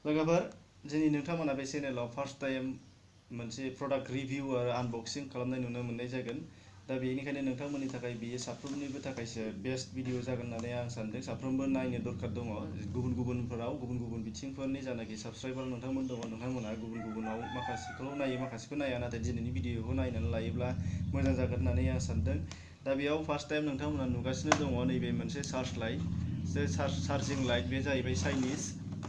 लोगोफोर दिनै नोंथांमोना बे चेनेलाव फार्स्ट टाइम मोनसे प्रडाक्ट रिभिउ आरो आनबक्सिं खालामनाय नुनो मोननाय जागोन। दा बेनिखायनो नोंथांमोननि थाखाय बेयो साफ्रोमनिबो थाखायसो बेस्ट भिडिअ जागोन होननानै आं सानदों। साफ्रोमबो नायनो दरकार दङ। गुबुन गुबुन बिथिंफोरनि जानाखि साबस्क्राइबार नोंथांमोन दङ, नोंथांमोना गुबुनाव माखासेखौ नायो माखासेखौ नाया, नाथाय दिनैनि भिडिअखौ नायनानै लायोब्ला मोजां जागोन होननानै आं सानदों। दा बेयाव फार्स्ट टाइम नोंथांमोना नुगासिनो दङ नैबे मोनसे चार्ज लाइट, जे चार्जिं लाइट, बे जाहैबाय चाइनिज।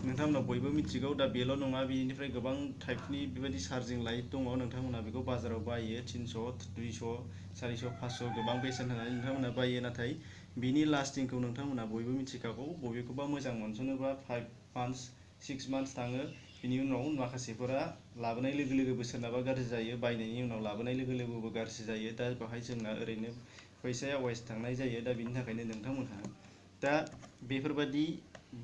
नोंथांमोना बयबो मिथिगौ। दा बेल' नङा, बेनिफ्राय गोबां टाइपनि बेबायदि चार्जिं लाइट दङ। नोंथांमोना बेखौ बाजाराव बायो 300, 200, 400, 500 गोबां बेसेन होनानै नोंथांमोना बायो। नाथाय बिनि लास्टिंखौ नोंथांमोना बयबो मिथिखागौ। बबेखौबा मोजां मोनसनोबा 5 मान्थस 6 मान्थस थाङो। बिनि उनाव माखासेफोरा लाबोनाय लोगो लोगोबो सोरनाबा गाज्रि जायो, बायनायनि उनाव लाबोनाय लोगो लोगोबो गाज्रि जायो। दा बेवहाय जोंना ओरैनो फैसाया वेस्ट थांनाय जायो। दा बिनि थाखायनो नोंथांमोनहा दा बेफोरबायदि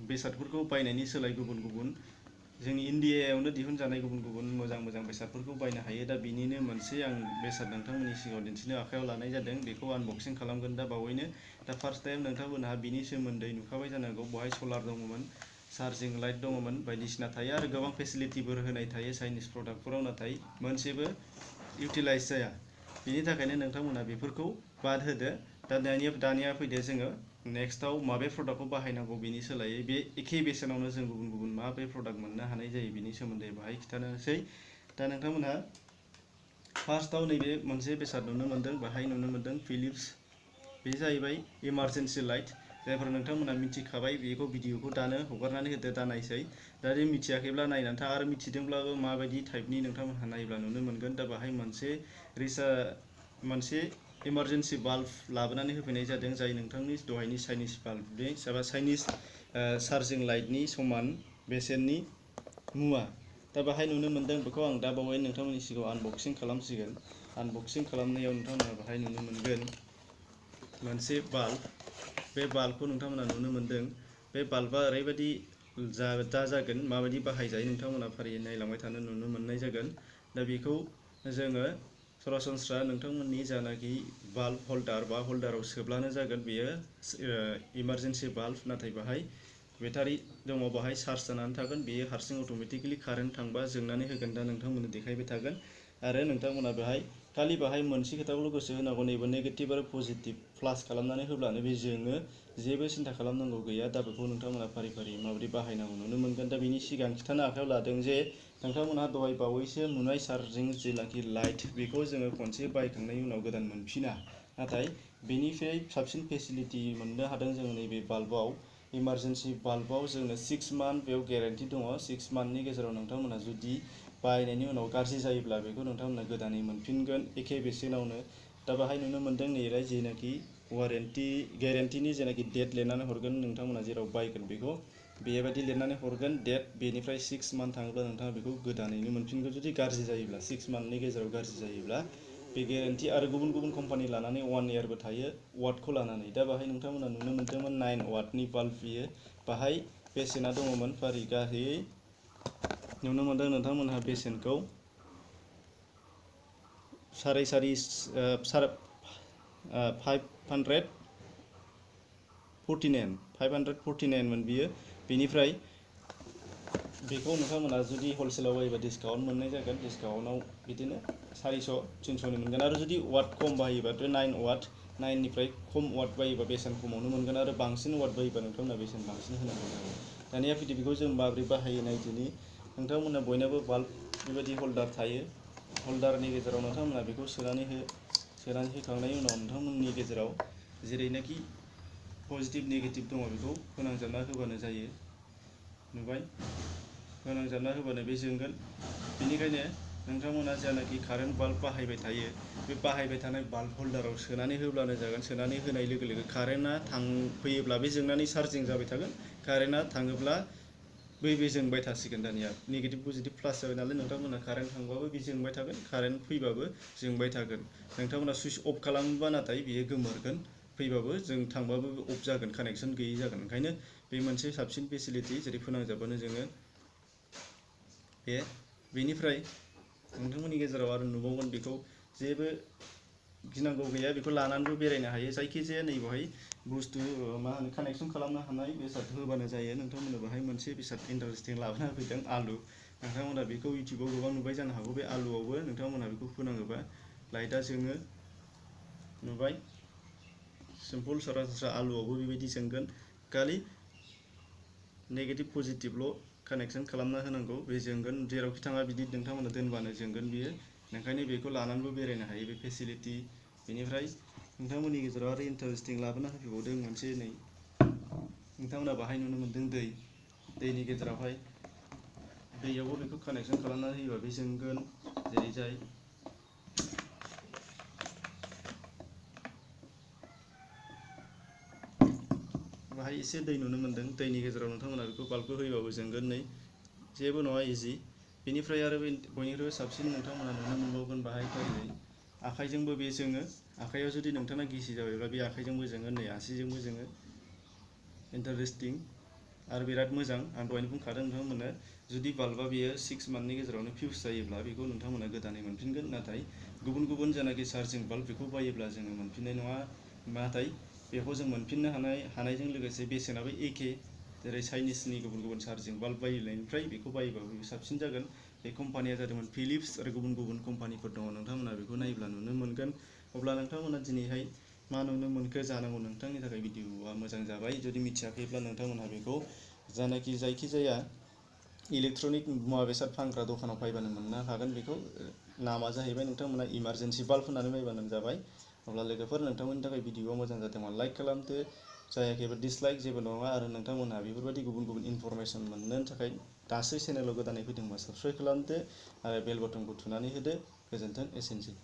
बेसादफोरखौ बायनायनि सोलाय गुबुन जोंनि इन्डियायावनो दिहुनजानाय गुबुन मोजां बेसादफोरखौ बायनो हायो। दा बिनिनो मोनसे आं बेसाद नोंथांमोननि सिगाङाव दिन्थिनो आखायाव लानाय जादों। बेखौ आनबक्सिं खालामगोन दा बावैनो। दा फार्स्ट टाइम नोंथांमोनहा बिनि सोमोन्दै नुखाबाय जानांगौ। बेवहाय सलार दङमोन, चार्जिं लाइट दङमोन, बायदिसिना थायो आरो गोबां फेसिलिटिफोर होनाय थायो चाइनिज प्रडाक्टफोराव, नाथाय मोनसेबो इउटिलाइज जाया। बिनि थाखायनो नोंथांमोना बेफोरखौ बाद होदो। दा दानिया फैदो जोङो नेक्स्टआव माबे प्रडाक्टखौ बाहायनांगौ। बिनि सोलायै बे एखे बेसेनावनो जों गुबुन माबे प्रडाक्ट मोननो हानाय जायो बिनि सोमोन्दै बाहाय खिन्थानोसै। दा नोंथांमोनहा फार्स्टआव नैबे मोनसे बेसाद नुनो मोनदों, बाहाय नुनो मोनदों फिलिप्स। बे जाहैबाय इमारजेन्सि लाइट। जायफोर नोंथांमोना मिथिखाबाय बेखौ भिडिअखौ दानो हगारनानै होदो, दा नायसै। दा जे मिथियाखैब्ला नायनानै था, आरो मिथिदोंब्लाबो माबायदि टाइपनि नोंथांमोनहा नायोब्ला नुनो मोनगोन। दा बाहाय मोनसे इमारजेन्सि बाल्ब लाबोनानै होफैनाय जादों, जाय नोंथांनि दहायनि चाइनिज बाल्बनि एबा चाइनिज चार्जिं लाइटनि समान बेसेननि मुवा। दा बाहाय नुनो मोनदों। बेखौ आं दा बावै नोंथांमोननि सिगाङाव आनबक्सिं खालामसिगोन। आनबक्सिं खालामनायाव नोंथांमोना बाहाय नुनो मोनगोन मोनसे बाल्ब। बे बाल्बखौ नोंथांमोना नुनो मोनदों। बे बाल्बा ओरैबायदि दा जागोन, माबायदि बाहायजायो नोंथांमोना फारियै नायलांबाय थानो नुनो मोननाय जागोन। दा बेखौ जोङो सरासनस्रा नोंथांमोननि जानाखि बाल्ब हल्डार बा हल्डाराव सोब्लानो जागोन। बेयो इमारजेन्सि बाल्ब, नाथाय बाहाय बेटारि दङ, बाहाय चार्ज जानानै थागोन। बेयो हारसिं अट'मेटिकेलि कारेन्ट थांबा जोंनानै होगोन। दा नोंथांमोननो देखायबाय थागोन। आरो नोंथांमोना खालि बाहाय मोनसे खोथाखौल' गोसो होनांगौ, नैबे नेगेटिभ आरो पजिटिभ प्लास खालामनानै होब्लानो बे जोङो। जेबो सिन्था खालामनांगौ गैया। दा बेखौ नोंथांमोना फारि माबोरै बाहायनांगौ नुनो मोनगोन। दा बिनि सिगां खिन्थानो आखायाव लादों जे नोंथांमोनहा दहाय बावैसो नुनाय चार्जिं जेनाखि लाइट, बेखौ जोङो खनसे बायखांनायनि उनाव गोदान मोनफिना। नाथाय बेनिफ्राय साबसिन फेसिलिटि मोननो हादों जोङो नैबे बाल्बआव। इमारजेन्सि बाल्बआव जोंनो 6 मान्थ बेयाव गेरेन्टि दङ। 6 मान्थनि गेजेराव नोंथांमोना जुदि बायनायनि उनाव गाज्रि जायोब्ला बेखौ नोंथांमोना गोदानै मोनफिनगोन एखे बेसेनावनो। दा बाहाय नुनो मोनदों नैलाय जेनाखि गेरेन्टिनि जेनाखि डेट लिरनानै हरगोन, नोंथांमोना जेराव बायगोन बेखौ बेबायदि लिरनानै हरगोन डेट। बेनिफ्राय 6 मान्थ थाङोब्ला नोंथाङा बेखौ गोदानैनो मोनफिनगोन। जुदि गाज्रि जायोब्ला 6 मान्थनि गेजेराव गाज्रि जायोब्ला बे गेरेन्टि। आरो गुबुन कम्पानि लानानै 1 इयारबो थायो वाटखौ लानानै। दा बाहाय नोंथांमोना नुनो मोन्दोंमोन 9 वाटनि बाल्ब बियो। बाहाय बेसेना दङमोन फारि गाहायै नुनो मोनदों नोंथांमोनहा बेसेनखौ 549 मोन बियो। बेनिफ्राय बेखौ नोंथांमोना जुदि हलसेलाव बायोबा डिसकाउन्ट मोननाय जागोन। डिसकाउन्टआव बिदिनो 400-300नि मोनगोन। आरो जुदि वाट खम बायोबाथ' 9 वाट, 9निफ्राय खम वाट बायोबा बेसेन खमावनो मोनगोन। आरो बांसिन वाट बायोबा नोंथांमोना बेसेन बांसिन होनांगौ जागोन। दानिया फैदो बेखौ जों माबोरै बाहायो नायदिनि। नोंथांमोना बयनाबो बाल्ब बेबायदि हल्डार थायो। हल्डारनि गेजेराव नोंथांमोना बेखौ सोनानै होखांनायनि उनाव नोंथांमोननि गेजेराव जेरैनाखि पजिटिभ नेगेटिभ दङ बेखौ फोनांजाबना होबानो जायो। नुबाय, फोनांजाबना होबानो बे जोंगोन। बेनिखायनो नोंथांमोना जेनाखि कारेन्ट बाल्ब बाहायबाय थायो, बे बाहायबाय थानाय बाल्ब हल्डाराव सोनानै होब्लानो जागोन। सोनानै होनाय लोगो लोगो कारेन्टआ फैयोब्ला बे जोंनानै चार्जिं जाबाय थागोन। कारेन्टआ थाङोब्ला बे जोंबाय थासिगोन। दानिया नेगेटिभ पजिटिभ प्लास जाबाय नालाय, नोंथांमोना कारेन्ट थांबाबो बे जोंबाय थागोन, कारेन्ट फैबाबो जोंबाय थागोन। नोंथांमोना सुइच अफ खालामोबा नाथाय बेयो गोमोरगोन। फैबाबो जों थांबाबो अफ जागोन, कानेक्सन गैयै जागोन। ओंखायनो बे मोनसे साबसिन फेसिलिटि, जेरै फोनांजाबानो जोङो। बेनिफ्राय नोंथांमोननि गेजेराव आरो नुबावगोन बेखौ जेबो गिनांगौ गैया। बेखौ लानानैबो बेरायनो हायो। जायखिजाया नै बेवहाय बुस्थु मा होनो कानेक्सन खालामनो हानाय बेसाद होबानो जायो। नोंथांमोना बाहाय मोनसे बेसाद इन्टारेस्टिं लाबोना होफैदों आलु। नोंथांमोना बेखौ इउटिउबाव गोबां नुबाय जानो हागौ। बे आलुआवबो नोंथांमोना बेखौ फोनाङोबा लाइटआ जोङो नुबाय। सिम्पल सरासनस्रा आलुआवबो बेबायदि जोंगोन। खालि नेगेटिभ पजिटिभल' कानेक्सन खालामना होनांगौ, बे जोंगोन। जेरावखि थाङा बिदि नोंथांमोना दोनबानो जोंगोन बियो। ओंखायनो बेखौ लानानैबो बेरायनो हायो, बे फेसिलिटि। बेनिफ्राय नोंथांमोननि गेजेराव आरो इन्टारेस्टिं लाबोना होफैबावदों मोनसे नै नोंथांमोना बाहाय नुनो मोन्दों दै। दैनि गेजेरावहाय दैयावबो बेखौ कानेक्सन खालामनानै होयोबा बे जोंगोन। जेरैजाय बाहाय एसे दै नुनो मोन्दों। दैनि गेजेराव नोंथांमोना बेखौ बाल्बखौ होयोबाबो जोंगोन नै। जेबो नङा, इजि। बेनिफ्राय आरो बयनिख्रुइबो साबसिन नोंथांमोना नुनो मोनबावगोन बाहाय फैनाय आखाइजोंबो बे जोङो। आखाइयाव जुदि नोंथांना गिसि जाबायब्ला बे आखाइजोंबो जोङो, नै आसिजोंबो जोङो। इन्टारेस्टिं आरो बिराद मोजां। आं दहायनो बुंखादों नोंथांमोननो, जुदि बाल्बा बेयो 6 मान्थनि गेजेरावनो फिउस जायोब्ला बेखौ नोंथांमोना गोदानै मोनफिनगोन। नाथाय गुबुन गुबुन जेनाखि चार्जिं बाल्ब बेखौ बायोब्ला जोङो मोनफिननाय नङा। नाथाय बेखौ जों मोनफिननो हानायजों लोगोसे बेसेनाबो एखे। जेरै चाइनिसनि गुबुन गुबुन चार्जिं बाल्ब बायनायनिफ्राय बेखौ बायोबा साबसिन जागोन। बे कम्पानिया जादोंमोन फिलिप्स आरो गुबुन गुबुन कम्पानिफोर दङ। नोंथांमोना बेखौ नायोब्ला नुनो मोनगोन। अब्ला नोंथांमोना दिनैहाय मा नुनो मोनखो जानांगौ नोंथांनि थाखाय भिडिअआ मोजां जाबाय। जुदि मिथियाखैब्ला नोंथांमोनहा बेखौ जायखिजाया इलेक्ट्रनिक मुवा बेसाद फानग्रा दखानाव बायबानो मोननो हागोन। बेखौ नामा जाहैबाय नोंथांमोना इमारजेन्सि बाल्ब होननानै बायबानो जाबाय। अब्ला लोगोफोर, नोंथांमोननि थाखाय भिडिअआ मोजां जादोंबा लाइक खालामदो, जायाखैबा डिसलाइक, जेबो नङा। आरो नोंथांमोनहा बेफोरबायदि गुबुन गुबुन इनफरमेसन मोननो थाखाय दासो चेनेलाव गोदानै फैदोंबा साबस्क्राइब खालामदो आरो बेल बटनखौ थुनानै होदो। गोजोन्थों, एसेनोसै।